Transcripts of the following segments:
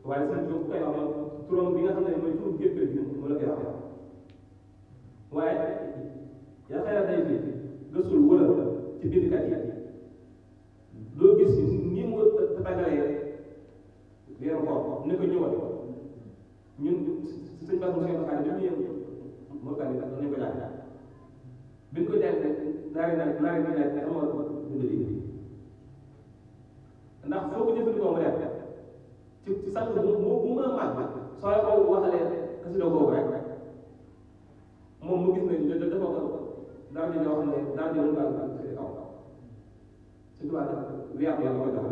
waaye sëñ bi koy wax turam bi nga xam ne mooy turu gépp bi mu la koy wax waaye yaa xëy na day fi gëstul wala ci bindkat yi doo gis ni mu tàggalee weeru koor ne ko ñëwal ñun sëñ Ba Moussa Moussa bi ñu yëngu moo tax ñu ko jàng bi ñu ko jàng naari bi laaj amoo dimbali ndax foo ko jëfandikoo mu def ci sant bu mën a màgg soo ko waxalee xasida boobu rek moom mu gis ne dafa ko dara di ñoo xam ne dara di mën a ci kaw surtout weer yàlla koy jox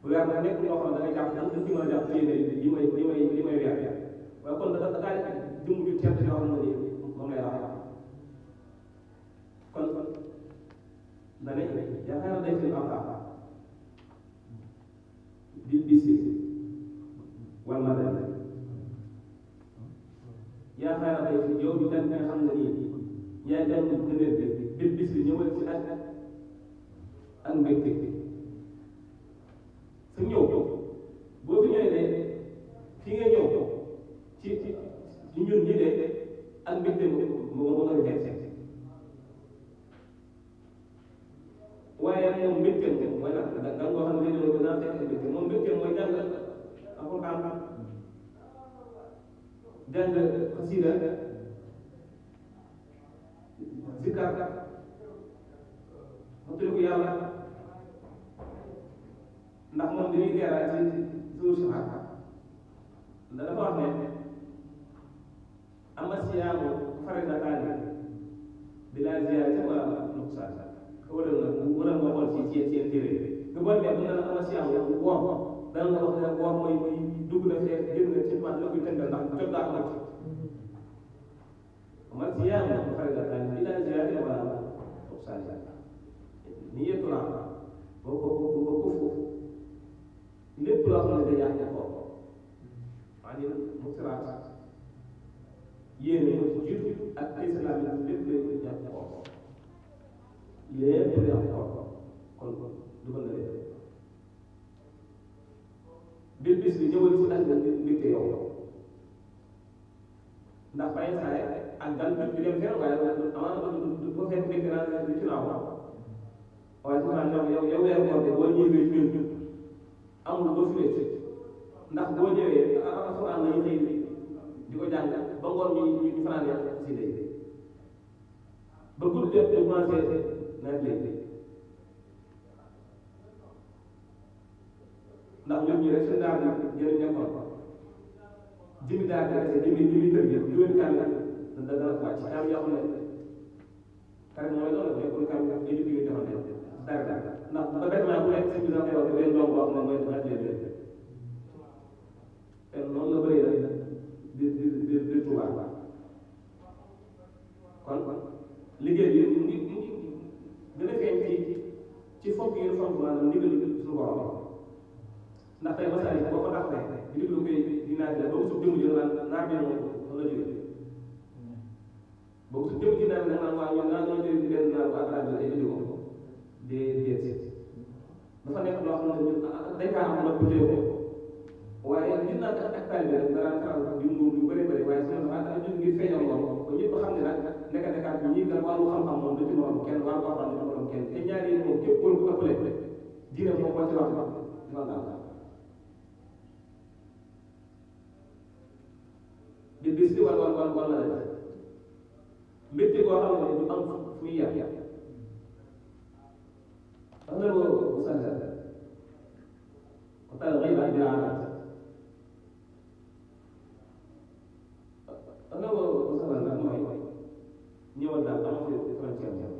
weer nag nekk loo xam ne da ngay jàpp dañ ci mën a jàpp téere li may weer waaye kon da daa jëmm ju tedd yoo xam ne ni moom lay wax kon dane yaakaar na day fi am bisi wal madani yaakaar na day fi yow di gan nga xam ne nii yaay gan gëneel bi bis bi ñëwal ci ak mbégte su ñëw boo fi ñëwee de fi nga ñëw ci ñun ñi de ak mbégte moo nga fekk waaye moom mbégte mooy nag da nga xam ne dañoo ko daan fekk mbégte moom mbégte mooy jàng alxuraan jàng xasida zikar ko yàlla ndax moom dañuy leeral ci suur si dafa wax ne ama siyaamu faridataani bilaa ziyaarati wala nuqsaan wala nga xool ci seen téere nga boole bi dina la ama siyaamu woor dana nga wax ne woor mooy dugg na fee génn na ci man la koy tënkal ndax jot daa mat ama siyaamu faridataani bilaa ziyaarati wala nuqsaan ni yëpp la boo ko foofu lépp loo xam ne day yàq ko maanaam muxtiraat yéene moo ci jiitu ak islam lépp lay yàq ko lépp lay yàq ko kon du ko nële bis bi ñëwal ci ak mbégte yow ndax bàyyi saay ak gan du dem fenn waaye amaana du ko fekk mbégte naa ci naaw waaye su ma yow weer moom de boo ñëwee ñun amul ba fi ndax boo ñëwee alxuraan la ñu xëy di ko jàng ba ngoon ñu fanaan yàlla si day ba guddi jot ñu commencé nawet léegi ndax ñun ñi rek seen daal di jëriñ nekkoon jëmi daal di rek jëmi kër gi juróomi kaam da dana ko wàcc kaam yoo xam ne kare mooy loolu nekkul kaam ay jukki yu defante dara ndax ba bâtiment bu nekk si biir sax yow benn doom boo xam ne mooy nawet léegi te noonu la bëri rek di Tuubaa kon liggéey bi mu ngi gën a feeñ ci fonk yi fonk maanaam ndigal suñu borom ndax tey masal yi boo ko taxawee di diglu koy di naaj la boo ko suuf jëmm ji naar bi moom la jógee boo ko suuf jëmm ji naan waa ñoom naa ñoo jël benn naar ba ak ay jógoo déet dafa nekk loo xam ne ñun dañ kaa am nag bu téye ko waaye gis naa ak taalibe rek dara taral yu mu yu bëri bëri waaye suñu dafa dafa jóg ngir feeñal lool ba ñëpp xam ne nag nekk bi ñii kat wàllu xam-xam moom du ci morom kenn wàllu xam-xam du ci morom kenn te ñaari yi moom képp ku ëppale diine moom ko ci wax defal daal di bis bi wala la mbégte koo xam ne du am fu muy yàq xam nga boo sànni waxtaan xëy na dina àndal xam nga boo sànni nag mooy ñëwal daal am fi frontière ñëw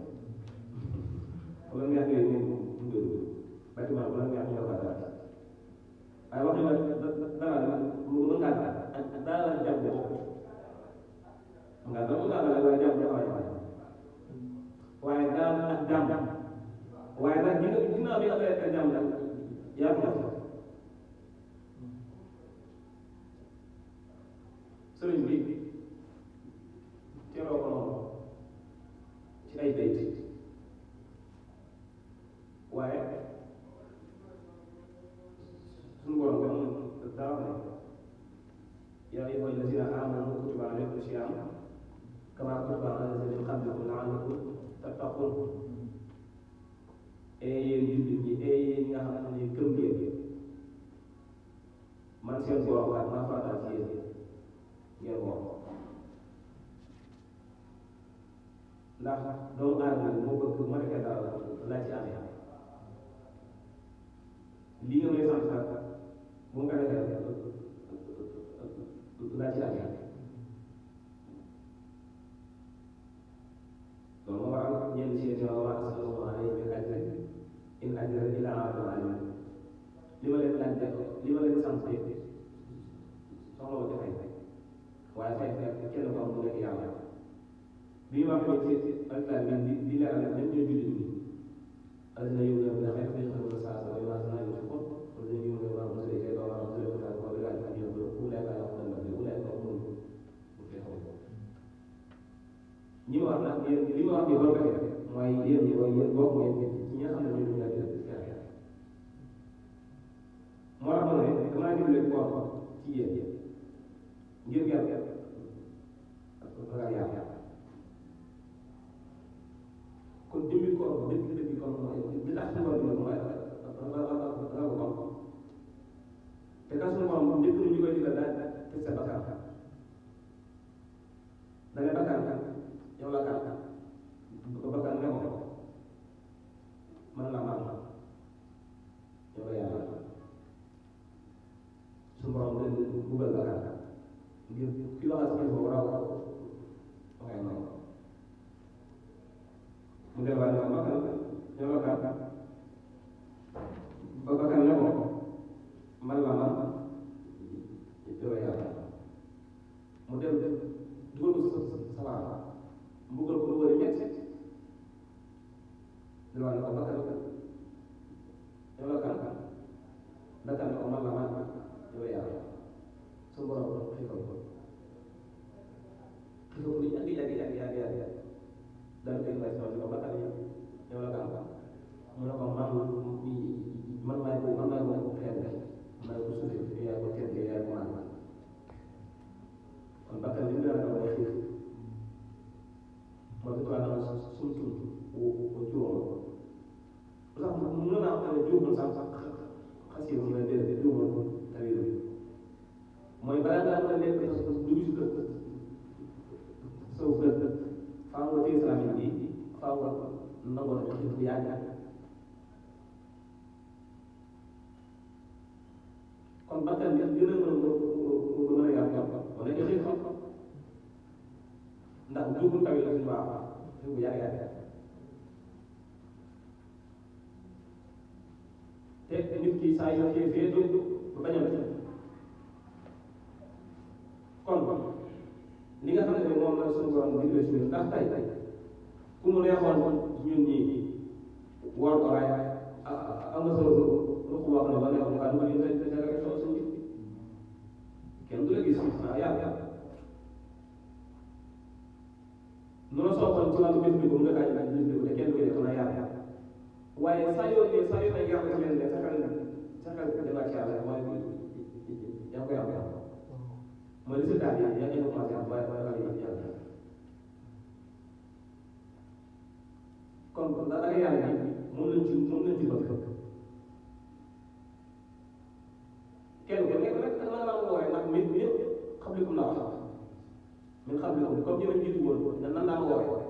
wala nga xam ne mu ngi bâtiment wala nga xam ne daal waaye wax dëgg dara mu mën ngaa daal jàpp nga dama ngaa daal waaye jàpp waaye daal ak jàmm waaye nag ginnaaw bi nga koy jàmm nag yaa ko def daa wax ne yaa ayyuha allazina amanu kutiba alaykum siyam kama kutiba ala allazina min qablikum la'allakum tattaqun yéen jullit ñi yéen ñi nga xam ne gëm ngeen man seen borom kat maa farataal ci yéen ngeen woor ndax doomu aadama bi moo bëgg ma defee dara laa ci amee lii nga may sant nag bu nga defee laa ci amee loolu moo waral ñenn si yéen ñoo wax sallallahu alayhi wa sallam in ajra illa ala al-alamin li ma leen laaj li ma leen sant soxla ma defay waaye fay kenn ko am mu nekk yàlla bi ñu wax ci alkaal di leeral ñoom ñoo jullit ñi alina yow yow da xëy na xëy na saa sa way waa naa ci ko wala ñu yow waa mo sey do waa mo sey ko ta ko la ka ñu do ku la ka la ko la bu la ko mu fi xaw ñi wax nag li ma wax ni war ko def mooy yéen ñi way yéen bokk ngeen ci ñi nga xam ne ñu ñu la def moo tax ma ne damaa digle ko ci yéen ngir yàlla yàlla kon jëmmi koor dëgg kon mooy li tax suñu borom mooy ragal ko te ka suñu borom njëkk na ñu koy digal daal te sa bakkan da nga bakkan yow la kan ko bakkan ne ko man la man yow la yàlla suñu borom dañ buggal bakkan ngir ki waxal si boobu raw waxee noonu mu delluwaat ne bakkan yow la kan ba bakkan ne ko man la man yow la yàlla mu dem dugal ko sawara mbugal ko lu wër ñett delluwaat ne ko bakkan yow la kan bakkan ne ko man la man yow la yàlla su borom xiifal ko lu yàgg daal koy may sama ko bakkan yow la kan mu ne ko man maay ko xeet maay ko suufe yaay ko tedd yaay ko man kon bakkan li mu dara ko mooy xiif moo tax daal sumtum o juumoon lu tax mën naa xam ne juumoon sax xas yi mu ne déedéet juumoon tawiru mooy balaa ngaa mën a lekk dugg si kër soo kër faaw nga téye salaam bi faaw nga nangoo na xiif bu yàgg kon bakkan bi gën a mën a yàq wala nga xiif ndax juubul tamit la suñu baax xiif bu yàgg te nit ki saa yoo xiifee du bañ a kon li nga xam ne moom la suñu borom digle si ñun ndax tey ku mu neexoon ñun ñii war ko waaye am nga solo lu ko wax ne ba neexoon nga dugal ñu te nga soo suñu kenn du la gis yàlla nu la sooxoon ci wàllu bés bi nga kaay bés bi te kenn du ko def na yàlla waaye saa yoo ne yàlla ci leen ne sa xel demaat ci yàlla mooy yaa koy am mooy résultat bi yaa ngi commencé am waaye waaye yàlla kon da nga yàlla bi moom lañ ci bëgg kenn ku nekk nag da nga la woowee ndax min xam li la wax min xam li comme ñëw jiitu woon nan laa woowee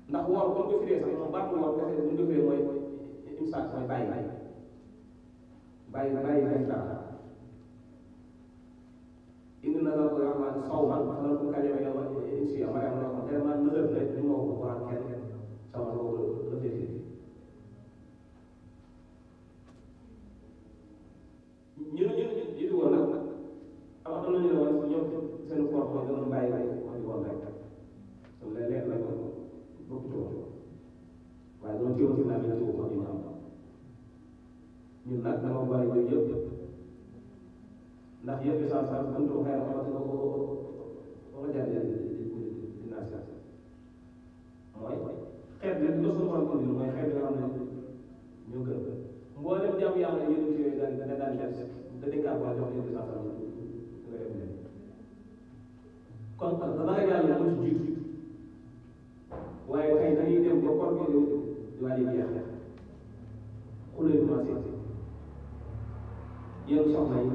ndax woor kon ko firee sax moom baatu woor kese bu ñu ko firee mooy imsaak mooy bàyyi dara indi na la ko yoo xam ne sawman xanaa ko kañ la yow insi am rek loo xam ne vraiment nëgër rek ñu moo ko wax kenn sama loolu la défi ñu jiitu woon nag am na ñu ne woon ñoom seen koor mooy doon bàyyi wax di woon rek donc léeg-léeg la ko bokk ci woon waaye doon teewul si naa bi teewul wax di ñu am ñun nag dama bari yooyu yëpp ndax yëpp essence sax buntu xëy na xamante ne ko jàppee dinaa si mooy xeet bi nga suñu borom indi mooy xeet bi nga xam ne ñoo gën mboolem jàmm yàlla yéen ci daan def da dénkaa ko jox leen saa nga def kon ragal yàlla moo ci jiitu waaye tey dañuy dem ba koor gi di waaj a jeex xulóoy commencé yéen soxna yi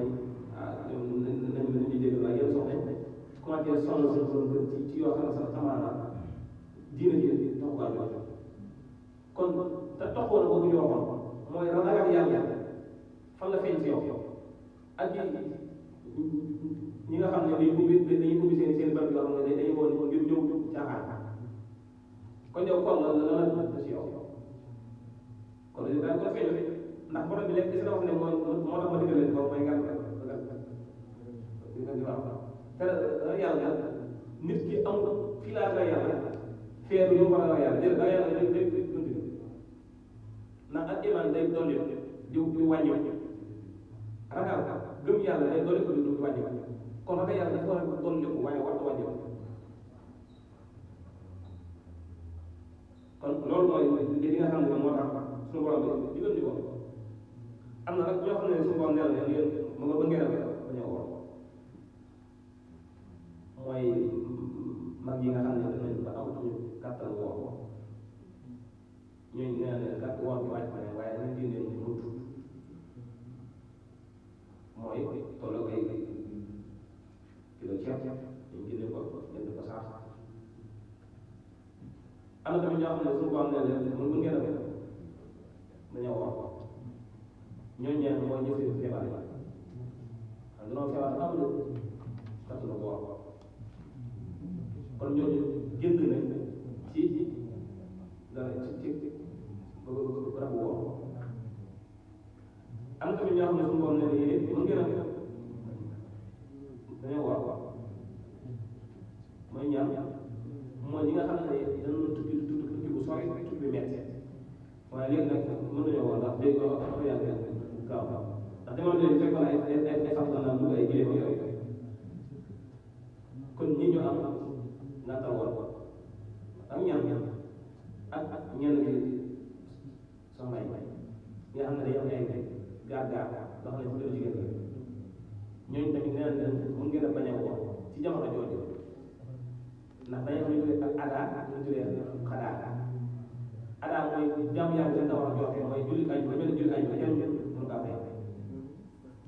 nañu dégg waaye yéen soxna yi commencé sonn seen borom kër ci yoo xam ne sax amaana diina ji taxu ko jox kon te taxoon boobu ñu waxoon mooy ragal yàlla fan la feeñ ci yow ak ñi nga xam ne dañuy ubbi seen barab yoo xam ne dañuy woon ngir ñëw caaxaan kon yow kon la ci yow kon li daal ko feeñ ndax borom bi lépp gis na wax ne moo tax ma digal leen ko mooy ngal te yàlla nit ki amul fii laa ragal yàlla feeru ñu war a ragal yàlla déedéet ragal yàlla day continue ndax ak iman day dolli di wàññi ragal gëm yàlla day dolli ko di wàññi kon ragal yàlla dafa war a dolli ko waaye war a wàññi kon loolu mooy li nga xam ne moo tax suñu borom bi digal ñu ko am na nag ñoo xam ne suñu borom nee na yéen mu nga bëggee rek ba ñëw woor mooy mag yi nga xam ne danañ ba amatuñu kàttan woor ñooñu nee na gàtt woor bi wàcc na waaye nañ génnee ñu mutu mooy tolloo ay kilo ceeb ñu génne ko jënd ko saax am na tamit ñoo xam ne suñu borom nee leen mën ngeen a dañoo woor ñooñu ñeen mooy ñëf feebar yi xam danoo feebar amul kàttan ko woor kon ñooñu jënd nañ ci dara ci rabu woor am na tamit ñoo xam ne suñu borom nee na yéen mën ngeen a dañoo woor mooy ñaan mooy ñi nga xam ne dañoo tukki bu sori tukki bi metti waaye léegi nag mën nañoo woor ndax léegi ko yàgg gaaw ndax demoon léegi fekkoon ay fas naan dugg ay giléem yooyu kon ñi ñu am ngàttal woor ak ñaan ak ñenn ñi soxna yi nga xam ne day am ay gaar loo xam ne fu gën a jigéen ñooñu tamit nee nañ mën ngeen a bañ a woor ci jamono jooju ndax dañoo xam ne ñu tuddee ak adaa ñu tuddee xadaa adaa mooy jàmm yàlla dañ la war a joxe mooy julli añ ba mel julli añ ba kenn mënu kaa fay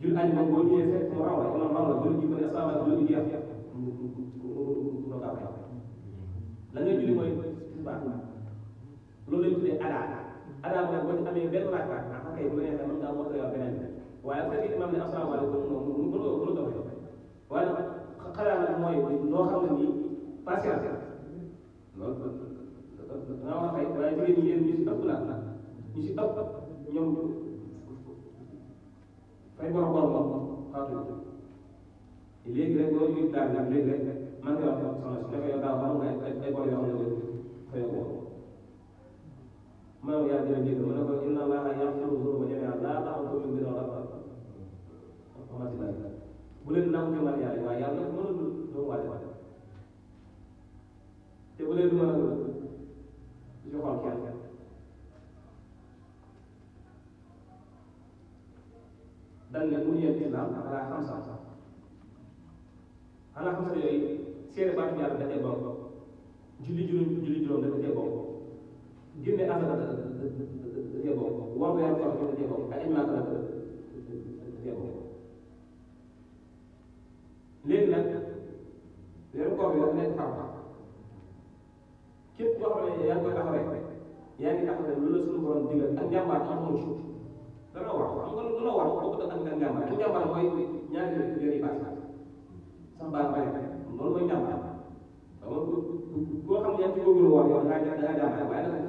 julli añ moom boo ñëwee fekk mu raw la imam raw la julli ji ko ne asalaamaaleykum julli ji jeex mënu kaa fay la ngay julli mooy baax loolu lañ tuddee adaa mooy boo ci amee benn raaka ah kay bu la neexee mën ngaa mottali beneen bi waaye bu fekkee imam ne asalaamaaleykum moom mënu ko fay waaye nag xadaa nag mooy loo xam ne nii patience loolu da nga war a fay waaye jigéen ñi yéen ñu si ëpp la ñu si ëpp ñoom fay bor moom xaatu léegi rek boo ñu daal nag léegi rek man nga wax soxna si dafa yow daaw xam nga ay bor yoo xam ne fay ko maam yaa dina jégg mu ne ko inna allaha yaxfiru zunuba jamii'an laa ta'uudu min rahmatillahi bu leen nangu ci man yàlla waaye yàlla mënul doomu waale te bu leen du mën a ci xool kenn dañ ne mun yeen islam ala xamsa ala xamsa yooyu seere baatu yàlla da cee bokk julli juróom da cee bokk génne asaka da cee bokk war weer koor da cee bokk ak imaam da cee bokk léegi nag weeru koor bi dafa nekk farata képp koo xam ne yaa ngi koy taxawee yaa ngi taxawee lu la suñu borom digal ak njàmbaar amul ci dana wax xam nga lu la wax bokk ak njàmbaar ak njàmbaar mooy ñaari weer yi passé sax baax bari loolu mooy njàmbaar xam nga koo xam ne yaa ngi ci góorgóorlu wax yow da ngaa jàmbaar waaye nag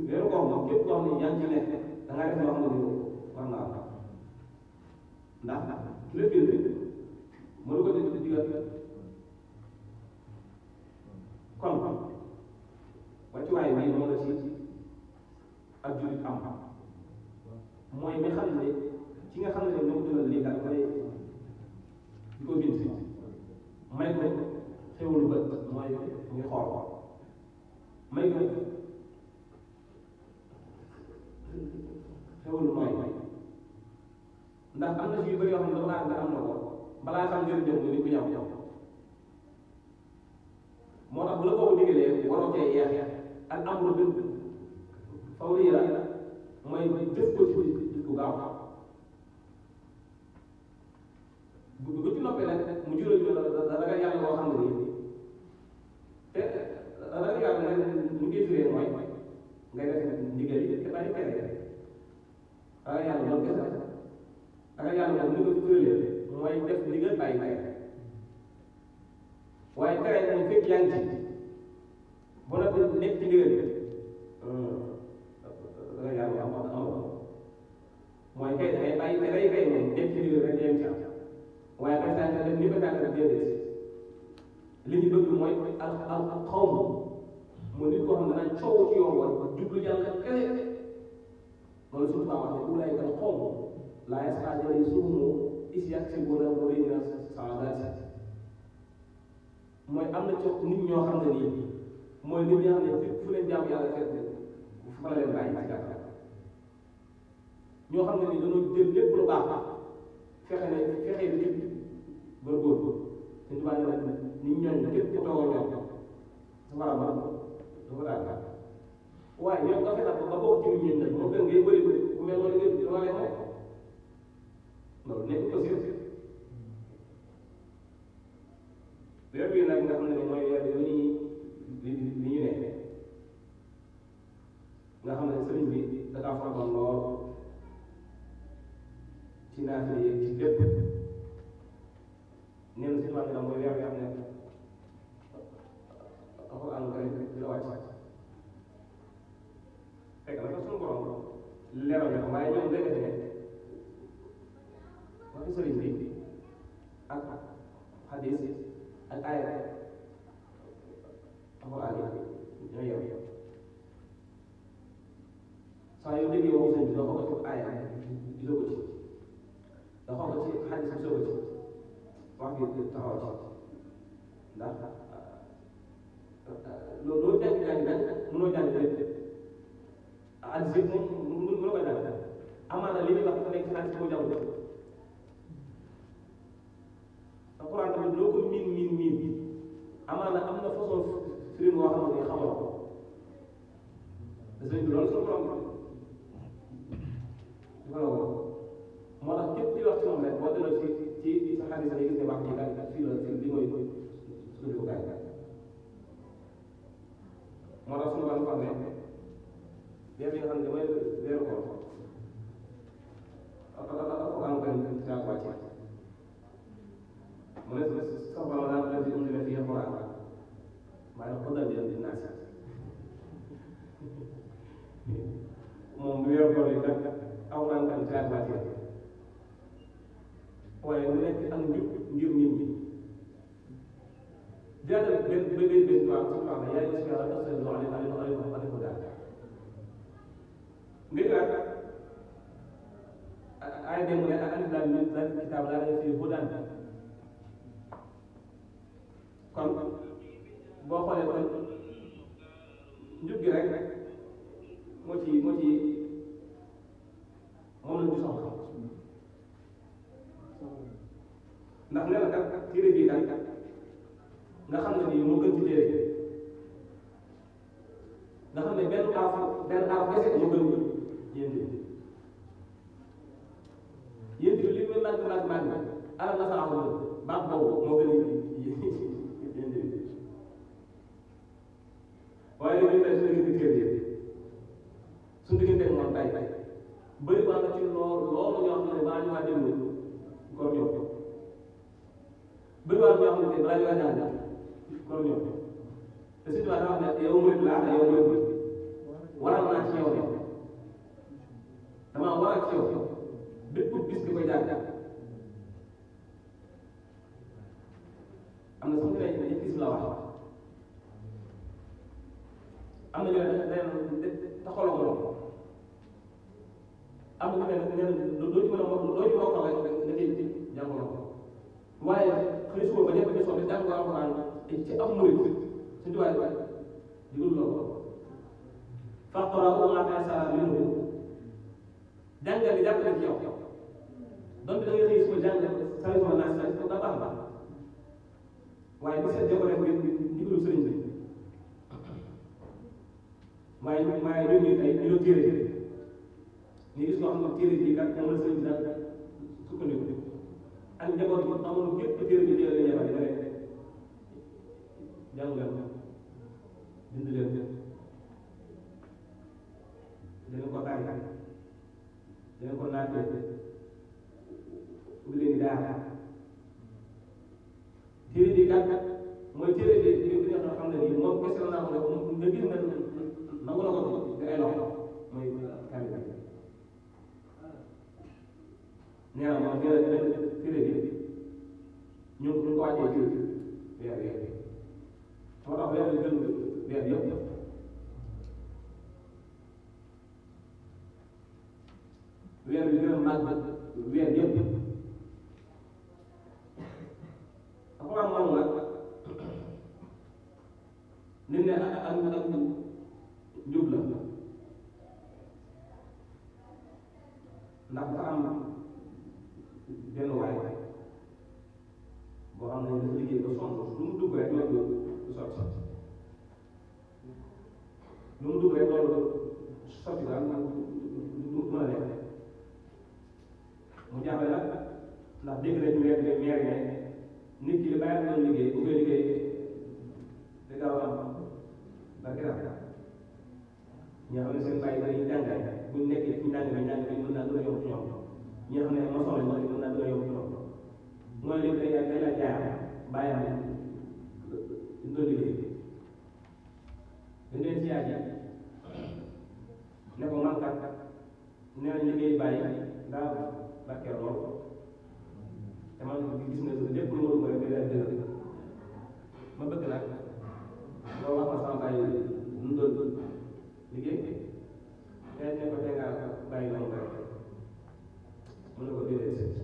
weeru koor moom képp koo xam ne yaa ngi ci nekk da ngaa def loo xam ne war naa am ndax lépp mënu ko digal kon wàccuwaay bi moom la ci ak jullit am mooy mi xam ne ci nga xam ne ñoo ko dugal lii kat koy di ko bind may ko xewlu bët mooy muy xool may ko xewlu nooy ndax am na si yu bëri yoo xam ne dafa nga am na ko balaa xam njëriñam ni ku ñaw moo tax bu la ko digalee waroo cee yeex ak amul bi faw lii la mooy def ko ci bu gaaw bu ci noppee nag mu jural ragal yàlla boo xam ne nii te ragal yàlla nag ñu ngi firee mooy ngay def ndigal yi te bàyyi tere ragal yàlla loolu kese ragal yàlla moom ni ko tëralee mooy def ndigal bàyyi tere waaye tere moom fekk yaa ngi ci ba noppi nekk ci ndigal ragal yàlla am mooy kay da ngay bàyyi tere yi kay moom nekk ci ndigal rek yem ci waaye kay saa def ni ko saa def déedéet li ñu bëgg mooy ak xaw ma mooy nit koo xam ne danañ coow ci yoon war jublu yàlla kese loolu suñu baa wax ne ulay kan xaw ma laa yastajari suumu isyahsibuna murina saadati mooy am na ci nit ñoo xam ne nii mooy nit ñoo xam ne fu leen jàmm yàlla fekk fa la leen bàyyi ci gàttal ñoo xam ne nii dañoo jël lépp lu baax fexe bi ci góorgóorlu suñu tubaab ne nag nit ñooñu képp ku toogal ñoom dafa war a mën dafa daal waaye ñoom nga fexe ba bokk ci nit ñi nag moo gën ngay bëri ku mel noonu nga doole moom loolu nekk aussi weer bii nag nga xam ne mooy weer bi li ñu ne nga xam ne sëriñ bi da kaa fàggoon lool ci naafile yi ci lépp nee na si wàllu la mooy weer bi xam ne alxuraan karim di la wàcc fekk na ko suñu borom leeral na ko waaye ñoom day def ne waxi sëriñ bi ak xadis ak aaya alxuraan yi ñoo yow saa yoo déggee waxu sëriñ bi doo ko ci aaya gisoo ko ci da xool ko ci xadis gisoo ko ci wax bi taxaw ci ndax loolu jàng nag mënoo jàng lépp xadis yëpp moom mënoo ko jàng amaana li ñuy wax dafa nekk ci xadis boo jàng alxuraan tamit loo ko miin amaana am na façon firim boo xam ne xamoo ko sëñ bi loolu suñu borom moo tax képp ci wax ci moom rek boo delloo ci sa xadis yi gis ne wax ji daal fii la li mooy suñu ko gaay moo tax suñu borom wax ne weer bi nga xam ne mooy weeru koor alxuraan karim ci la wàcce mu ne sax bala daal la fi unzila fiihi alxuraan waaye nag hudan linnaas moom bu weeru koor yi kat alxuraan karim ci la wàcce waaye mu nekk am njub ngir nit ñi jàllale benn tubaab su ma waxee yaa ngi si yàlla asalaamaaleykum aleykum daal nga jëlaat ay dem mu ne ak alif laam miim zaalika kitaab laa rayba fiihi hudan kon boo xoolee kon njub gi rek moo ci moom la ñu soxla ndax nee na kat téere bii kat nga xam ne nii moo gën ci téere nga xam ne benn aaf kese moo gën yéen bi li muy màgg ala na sa amul baax boobu moo gën yéen bi waaye léegi ñu ne suñu diggante téere yi suñu diggante moom tay bëri waa na ci loolu ñoo xam ne balaa ñu waa déglu góor ñëw bëri waa ñoo xam ne balaa ñu waa jàng góor ñëw te surtout dafa wax ne yow murid laa te yow murid waral naa ci yow ne damaa waral ci yow bépp bis di ko jàng am na sax ñu ne ñetti bis la wax am na ñu ne taxawaloo ko am na ñu ne doo ci mën a wax doo ci bokkal rek nga ciy jàngaloo ko waaye xëy suba ba ñëpp soo jàng ko alxuraan ci am murid suñu tubaab digul loolu faqra'u maa tayassara minhu jàngal bi jàppale ci yow donc da ngay xëy suba jàng sari sama naas rek da baax a baax waaye bu seet ko def ngir ndigalu sëriñ bi waaye ñun ñu tey ñu téere ñu gis loo xam ne téere bi kat moom la sëriñ bi daal sukkandiku ak njaboot bi amul gépp téere bi téere la ñuy rek jàng leen bind leen dinañ ko tàgg dinañ ko naatee ubbi leen di daara téere bi kat mooy téere bi nga xam ne nii moom kese la naa ko def nga gis ne nangu na ko di ay loxo mooy kàddu gi nee na moom téere bi ñu ko wàccee ci weer moo tax weer bi gën weer yëpp weer bi gën a màgg weer yëpp dafa am moom nag nit ne ak njub la ndax dafa am benn waay boo xam ne dafa liggéey ba sonn lu mu dugg rek loolu du sotti lu mu dugg rek loolu sotti daal du mën a nekk mu jàppale nag ndax dégg nañu meer ne nit ki li bàyyi doon liggéey bu koy liggéey da gaaw am barke daal ñi nga xam ne seen bàyyi dañuy jàngal bu nekkee ci njàng bi mën naa gën a yomb ci ñoom ñi nga xam ne maçon lañ mën naa gën a yomb ci ñoom mooy léegi day la jaar bàyyam ñu doon liggéey dañ leen ci yaay ne ko man kat nee nañ liggéey bàyyi daa barke lool te man gis nga lépp lu ma dugg rek day dëgër ma bëgg nag nga wax ma sama bàyyi nu doon liggéey te ne ko tey nga bàyyi nañ ko rek mu ne ko déedéet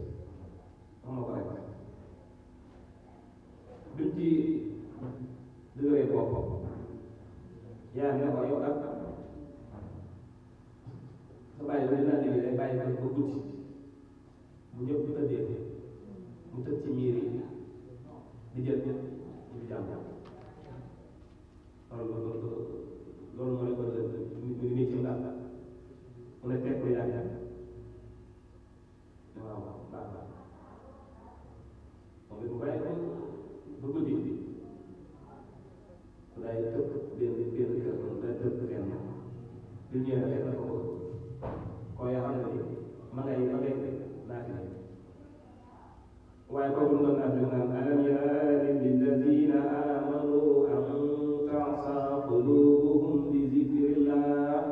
wax ma ko rek duñ ci dëgëree bopp yaa ne ko yow ak sa bàyyi ba dinaa liggéey day bàyyi ba guddi bu ñëpp tëddee mu tëdd ci miir yi di jël di jàmm loolu mooy ko nit ci ndax mu ne teg ko yàgg waaw baax na moom it mu bàyyi ko ba guddi day tëb benn kër day tëb kenn bi ñëwee fekk na ko koo yoo xam ne ma ngay naati waaye kooku doon naati naan alam yaani lilladina amanu an ta'sa qulubuhum bi zikrillah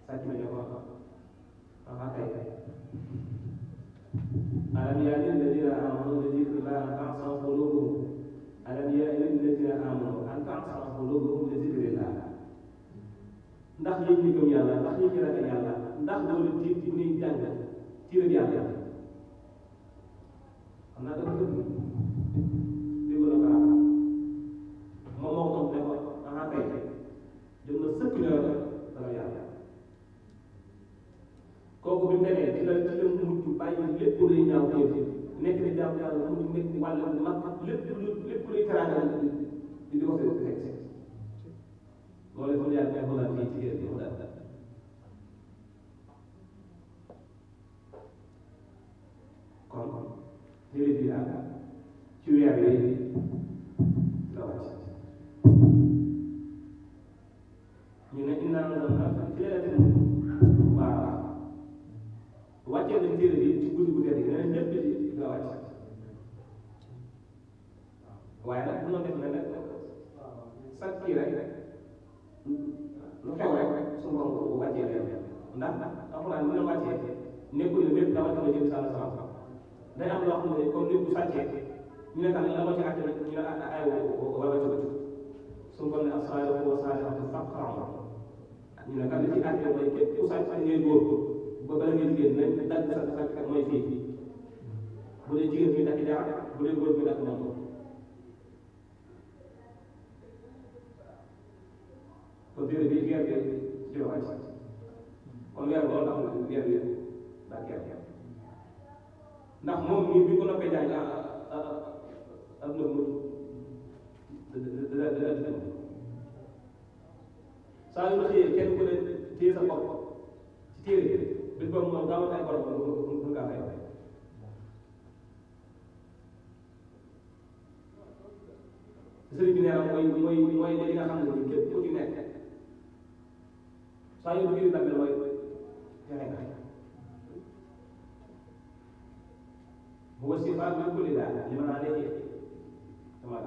sàcc ma ne ko aha kay alam yaani lilladina amanu bi zikrillah an ta'sa qulubuhum alam yaani lilladina amanu an ta'sa qulubuhum bi zikrillah ndax yéen ñi gëm yàlla ndax yéen ñi ragal yàlla ndax loolu tiit bu ñuy jàng tiiram yàlla xam naa dafa dëgg déggu na ko moom moo ko ne ko aha kay jëm na sëkk ne ragal yàlla kooku bi mu demee ci la mujj bàyyi lépp luy ñaaw téef nekk di jàmm yàlla mujj nekk wàll mag lépp luy teraanga di ko fekk loolu dafa jaar mais xoolal fii ci kër gi mu daal kon téere bi daal ci weer yi la wàcc ñu ne innaa anzalnaahu fii laylatin mubaaraka wàccee nañ téere bi ci guddi gu tedd gi nee ñëpp ci la wàcc waaye nag bu ñu def ne nag chaque kii rek lu xew rek suñu borom ko wàccee leen ndax alxuraan bu la wàccee nekkul ne lépp daa wàcc na jëm sàlla salaam day am loo xam ne comme nit bu sàccee ñu ne kan la ma ci àtte ñu ne ay wala ci suñu borom ne as-saariqu was-saariqatu faqta'u ñu ne kan li ci àtte mooy képp ku sàcc ngay góor ba bala ngay jigéen nañ dagg sa sàcc mooy fii bu dee jigéen bi dakk jaar bu dee góor bi dakk moom kon téere bi weer bi ci la wàcc kon weer boo tax weer bi daa gerte ndax moom mii bi ko noppee jàng am na mu dina saa yu xëyee kenn ku ne téye sa bopp ci téere bis boobu moom gaaw a ay borom mën ngaa fay sëriñ bi nee na mooy li nga xam ne nii képp ku ci nekk saa yu biir nag mooy fexe nga bu ko si faa bi kulli daal li ma naa nekkee sama